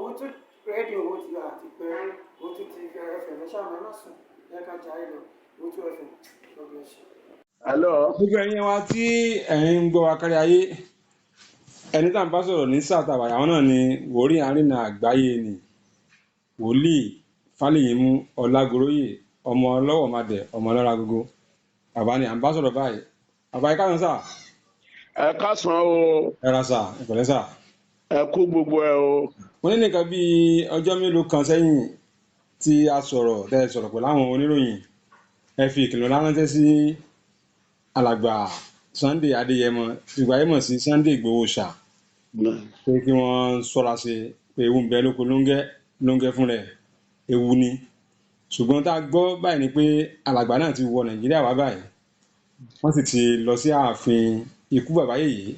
Owótú Rédíò, ó ti àti pé Owótú TV FM. Ẹ ṣáà ẹ má sùn, ẹ ká jayé lọ. Owótú FM, God bless you. Hello. Gbogbo ẹ̀yin wa tí ẹ̀yin ń gbọ́ wa kárí ayé, ẹni tá à ń bá sọ̀rọ̀ ní sáà tàwa, àwọn náà ni wòlíì àrínà àgbáyé ni, Wòlíì Fálẹ́yìmú Ọlágoróyè, ọmọ ọlọ́wọ̀ madẹ̀, ọmọ ọlọ́ra gógó. Bàbá ni à ń bá sọ̀rọ̀ báyìí. Bàbá yìí, káwọn sà. Ẹ káàsán o. Ẹ ra sà, ìpẹ̀lẹ́ sà. Ẹ kú gbogbo ẹ o. Mo ní nìkan bíi ọjọ́ mélòó kan sẹ́yìn tí a sọ̀rọ̀, tẹ́ ẹ sọ̀rọ̀ pẹ̀lú àwọn oníròyìn, ẹ fi ìkìlọ̀ ránṣẹ́ sí alàgbà Sunday Adéyẹmọ, tí gbogbo ayé mọ̀ sí Sunday Ìgbòho ṣà, pé kí wọ́n ṣọ́ra ṣe, pé ewu ń bẹ lóko lóńgẹ́ lóńgẹ́ fún rẹ̀, ewu ni. Ṣùgbọ́n tá a gbọ́ báyìí ni pé alàgbà náà ti wọ Nàìjíríà wá báyìí, wọ́n sì ti lọ sí ààfin ikú bàbá yèyé,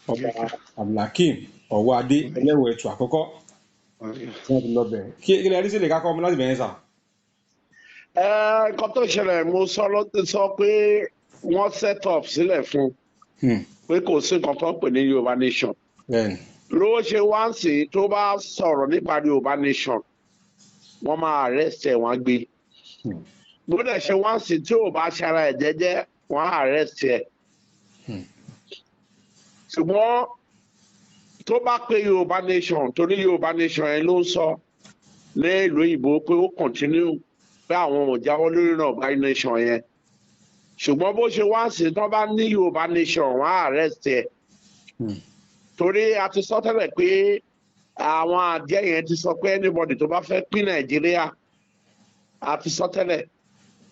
Ọba Abdulhakeem Ọwọ́adé Ẹlẹ́wọ̀ Ẹ̀tù àkọ́kọ́, tí wọ́n ti lọ bẹ̀. Kí lè rí sílẹ̀ kákọ́ ọmọ láti bẹ̀yẹn sà? Ẹ nǹkan tó ṣẹlẹ̀, mo sọ sọ pé wọ́n set up sílẹ̀ fún pé kò sí nǹkan tó ń pè ní Yorùbá nation. Ló ṣe wá ń sìn, tó bá sọ̀rọ̀ nípa Yorùbá nation, wọ́n máa arrest ẹ̀, wọ́n á gbé. Bó dẹ̀ ṣe wá ń sìn, tí ò bá ṣara ẹ̀ jẹ́jẹ́, wọ́n á arrest ẹ̀. Ṣùgbọ́n tó bá pé Yorùbá nation, torí Yorùbá nation yẹn ló ń sọ ní ìlú òyìnbó pé ó continue, pé àwọn ò jáwọ́ lórí Yorùbá nation yẹn. Ṣùgbọ́n bó ṣe wá sí, tó bá ní Yorùbá nation, wọ́n á arrest ẹ̀. Torí a ti sọ tẹ́lẹ̀ pé àwọn àjẹ́ yẹn ti sọ pé anybody tó bá fẹ́ pín Nàìjíríà, a ti sọ tẹ́lẹ̀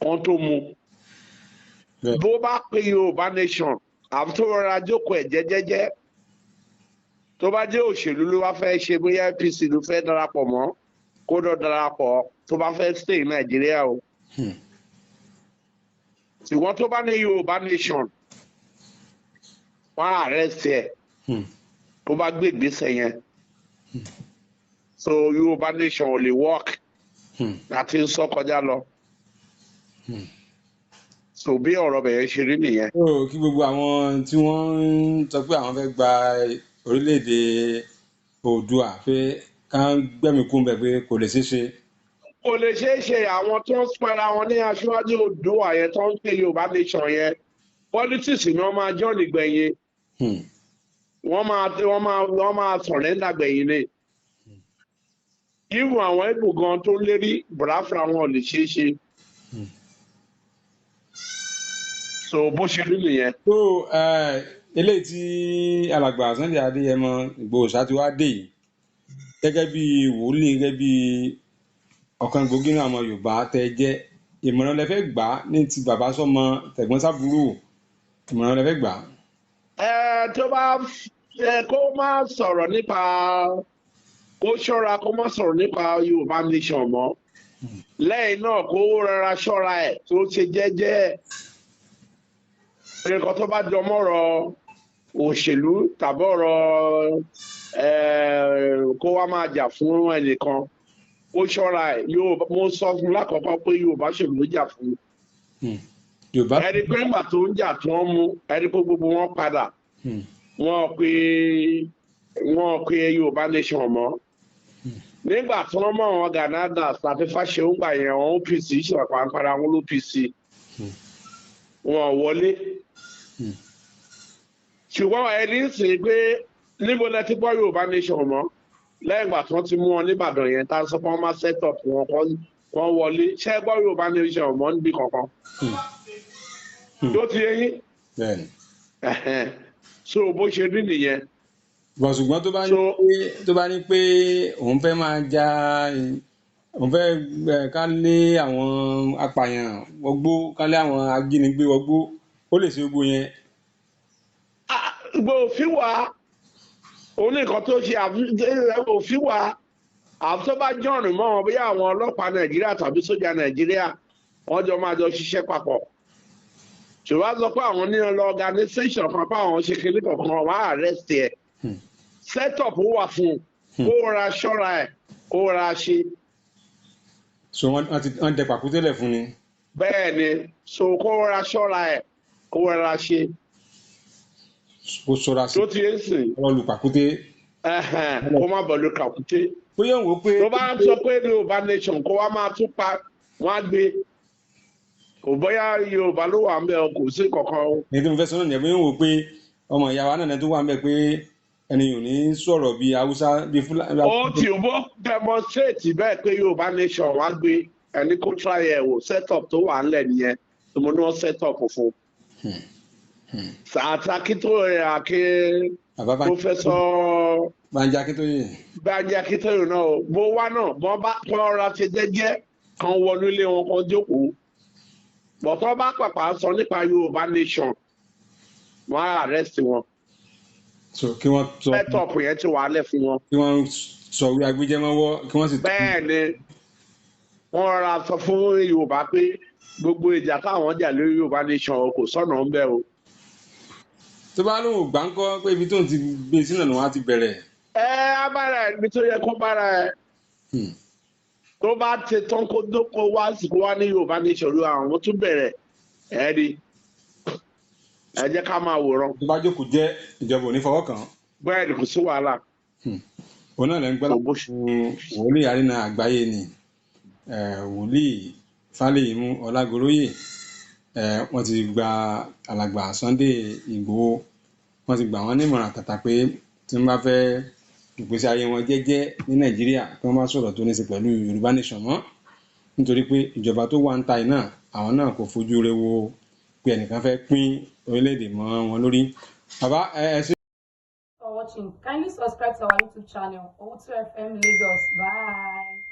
kan tó mu. Bó bá pé Yorùbá nation, àfi tó rọra jókòó ẹ̀ jẹ́jẹ́jẹ́. Tó bá jẹ́ òṣèlú ló wá fẹ́ ṣe, bóyá APC ló fẹ́ darapọ̀ mọ́, kó lọ darapọ̀, tó bá fẹ́ stay ní Nàìjíríà o. Ṣùgbọ́n tó bá ní Yorùbá nation, wọ́n á arrest ẹ̀. Tó bá gbé ìgbésẹ̀ yẹn, so Yorùbá nation ò lè work láti ń sọ kọjá lọ. So bí ọ̀rọ̀ bẹ̀yẹn ṣe rí nìyẹn. So kí gbogbo àwọn tí wọ́n ń sọ pé àwọn fẹ́ gba orílẹ̀-èdè Oòduà, pé ká gbẹ̀mí kún bẹ̀, pé kò lè ṣeé ṣe. Kò lè ṣeé ṣe. Àwọn tó ń pera wọn ní aṣíwájú Oòduà yẹn, tó ń pè Yorùbá nation yẹn, politics ni wọ́n máa jọ́ nígbẹ̀yìn. Wọ́n máa surrender gbẹ̀yìn ni. Even àwọn Ìgbò gan tó ń lérí Biafra, wọn ò lè ṣeé ṣe. So bó ṣe rí nìyẹn. So eléyìí tí alàgbà Sunday Adéyẹmọ Ìgbòho ṣá ti wá dé yìí, gẹ́gẹ́ bí wòlíì, gẹ́gẹ́ bí ọ̀kan gbòógì nínú àwọn Yorùbá tẹ́ jẹ́, ìmọ̀ràn lẹ fẹ́ gbà á ní ti bàbá sọ́mọ, tẹ̀gbọ́n sábúrò, ìmọ̀ràn lẹ fẹ́ gbà á? Ẹ tó bá ẹ kó má sọ̀rọ̀ nípa, kó ṣọ́ra kó má sọ̀rọ̀ nípa Yorùbá nation mọ́. Lẹ́yìn náà, kó rọra ṣọ́ra ẹ̀, tó ṣe jẹ́jẹ́. Nǹkan tó bá jọ mọ́rọ̀ òṣèlú tàbí ọ̀rọ̀ kó wá máa jà fún ẹnìkan, kó ṣọ́ra ẹ̀. Yóò mo sọ fún lákọ̀ọ́kọ́ pé Yorùbá ṣèlú ló jà fún. Yorùbá. Ẹni pé ńgbà tó ń jà tí wọ́n mú ẹni pé gbogbo wọn padà, wọn pe Yorùbá nation mọ́. Nígbà tí wọ́n mọ̀ wọn, Gani Adams àti Fáṣẹ̀hùn gbà yẹn, àwọn OPC ṣèpàpàrà wọn l'OPC, wọn wọlé. Ṣùgbọ́n ẹni ń sìn pé níbo lẹ ti gbọ́ Yorùbá nation mọ́ lẹ́yìn ìgbà tí wọ́n ti mú wọn nìbàdàn yẹn, tá a sọ pé wọ́n máa set up wọn kọ́ wọlé? Ṣé ẹ gbọ́ Yorùbá nation mọ́ níbi kankan? Tó ti yé yín? Bẹ́ẹ̀ni. Ẹ̀hẹ́n. So bó ṣe rí nìyẹn. Bọ̀ ṣùgbọ́n tó bá ní pé tó bá ní pé òun fẹ́ máa ja, òun fẹ́ ká lé àwọn apààyàn wọgbó, ká lé àwọn ajínigbé wọgbó, ó lè ṣe gbogbo yẹn. Ah, gbogbo òfin wa òun ní nǹkan tó ṣe òfin wa, àfi tó bá jọ̀rìn mọ́ wọn, bóyá àwọn ọlọ́pàá Nàìjíríà tàbí sójà Nàìjíríà, wọ́n jọ máa jọ ṣiṣẹ́ papọ̀. Ṣùgbọ́n a sọ pé àwọn ní lọ organisation kan, pé àwọn ṣe kinní kankan, wọ́n á arrest ẹ̀. Set up wà fún un, kó ra ṣọ́ra ẹ̀, kó ra ṣe. So wọ́n dẹ pàkúté lẹ̀ fún ni. Bẹ́ẹ̀ ni, so kó ra ṣọ́ra ẹ̀, kó ra ṣe. Kó ṣọ́ra sí. Tó ti ń sìn. Wọ́n lu pàkúté. Ẹhẹn, kó má bọ̀ lórí kàkúté. Bóyá òun wò ó pé Tó bá ń sọ pé Yorùbá nation, kó wá máa tún pa wọn á gbé, kò bóyá Yorùbá ló wà ń bẹ o, kò sí kankan o. Èyí tí mo fẹ́ sọ náà nìyẹn. Bóyá òun wò ó pé ọmọ ìyá wa náà ní tó wà ń bẹ, pé ẹni ò ní sọ̀rọ̀ bíi Haúsá, bíi Fúlàní. Ó ti bó demonstrate bẹ́ẹ̀ pé Yorùbá nation, wá gbé ẹni kó try ẹ̀ wò. Set up tó wà ńlẹ̀ nìyẹn tó mo ní wọ́n set up fún àti Akíntóye àkí Bàbá Professor Bánjí Akíntóyè. Bánjí Akíntóyè náà o, bó wá náà bọ́n bá kọ́ ọ́ra ṣe jẹ́jẹ́ kan wọnú ilé wọn kan jókòó bọ̀tọ́ bá pàpà sọ nípa Yorùbá nation, wọ́n á arrest wọn. So kí wọ́n sọ Set up yẹn ti wà lẹ̀ fún wọn. Kí wọ́n sọ wí agbẹjẹmọ́wọ́, kí wọ́n sì. Bẹ́ẹ̀ ni, wọ́n rọra sọ fún Yorùbá pé gbogbo ìjà táwọn jà lórí Yorùbá nation, kò sọ̀nà ń bẹ̀ o. Tó bá lóun ò gbà ń kọ́, pé ibi tóun ti gbé sínú ni wọ́n á ti bẹ̀rẹ̀? Ẹ á bára ẹ níbi tó yẹ kó bára ẹ. Tó bá ti tán, kó dóko wá sí, kó wá ní Yorùbá nation ló àwọn tún bẹ̀rẹ̀ ẹ rí. Ẹ jẹ́ ká máa wòran. Tó bá jókòó jẹ́, ìjọba ò ní fọwọ́ kàn án. Bẹ́ẹ̀ ni, kò sí wàhálà. Òun náà lẹ́ ń gbọ́ Kò bó ṣe. Wòlíì àrínà àgbáyé ni Wòlíì Fálẹ́yìmú Ọlágoróyè. Wọ́n ti gba alàgbà Sunday Ìgbòho, wọ́n ti gbà wọ́n nímọ̀ràn tàtà pé tí wọ́n bá fẹ́ ìgbésí ayé wọn jẹ́jẹ́ ní Nàìjíríà, kí wọ́n má sọ̀rọ̀ tó ní í ṣe pẹ̀lú Yorùbá nation mọ́, nítorí pé ìjọba tó wà ń ta yìí náà, àwọn náà kò fojú re wo pé ẹnìkan fẹ́ pín orílẹ̀-èdè mọ́ wọn lórí. Bàbá, ẹ ṣé. For watching. Kindly subscribe to our YouTube channel, O2 FM Lagos. Bye.